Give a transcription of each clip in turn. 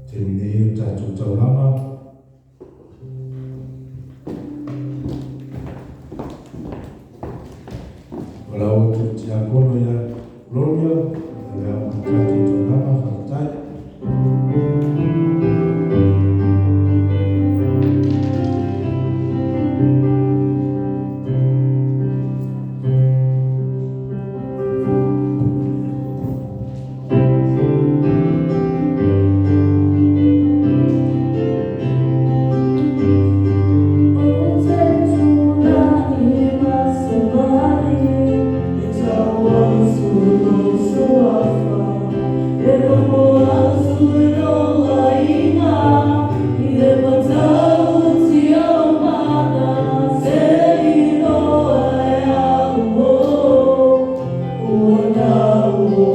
Taimi nei o le tatou taulaga. Valaau atu i le Tiakono ia Gloria e ave ma le tatou taulaga. Faafetai. Ou te tulai ma savali e tau atu lou suafa e logo atu i lou aiga i le matautia o mana se iloa e au o ua nau o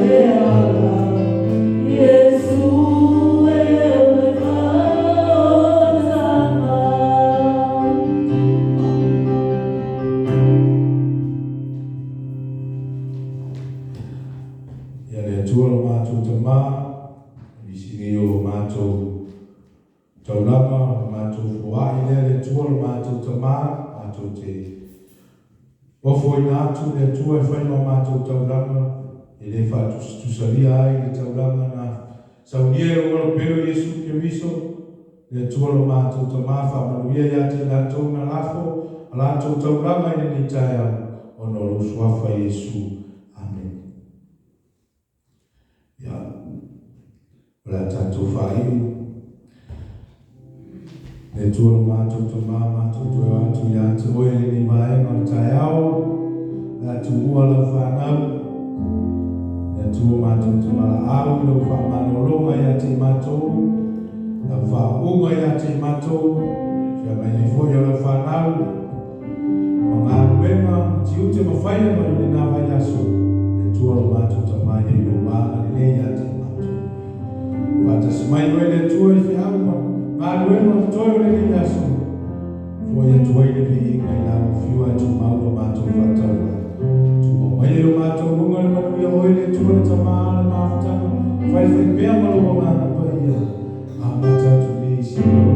e ala Iesu e o le faaolataga. Ia le Atua lo matou Tama, nisi nei o matou taulaga, o matou foai lea le Atua lo matou Tama, matou te ofoina atu le Atua e fai ma matou taulaga, e le faatusatusalia ai le taulaga na saunia e lou Alopelo Iesu Keriso, le Atua lo matou Tama, faamanuia ia te i latou na lafo a latou taulaga i lenei taeao, ona o lou suafa Iesu. Amene. Ia, o le a tatou faaiu. Le Atua lo matou Tama, matou toe o atu ia te oe i lenei vaega o le taeao, le a tuua lau fanau, le Atua matou te valaau i lau faamalologa ia te i matou, lau faauuga ia te i matou, feagai ai foi o lau fanau, ma galuega ma tiute ma faiva i lena vaiaso, le Atua lo matou Tama ia i lou agalelei ia te i matou. Faatasi mai oe le Atua i feau ma galuega o totoe o lenei aso, foai atu ai le viiga i lau afio ae tumau lo matou faatauvaa. Tumau mai e o matou luga le manuia oe le Atua le Tama le mafutaga, faifai pea ma lou Agaga Paia, amata atu nei seia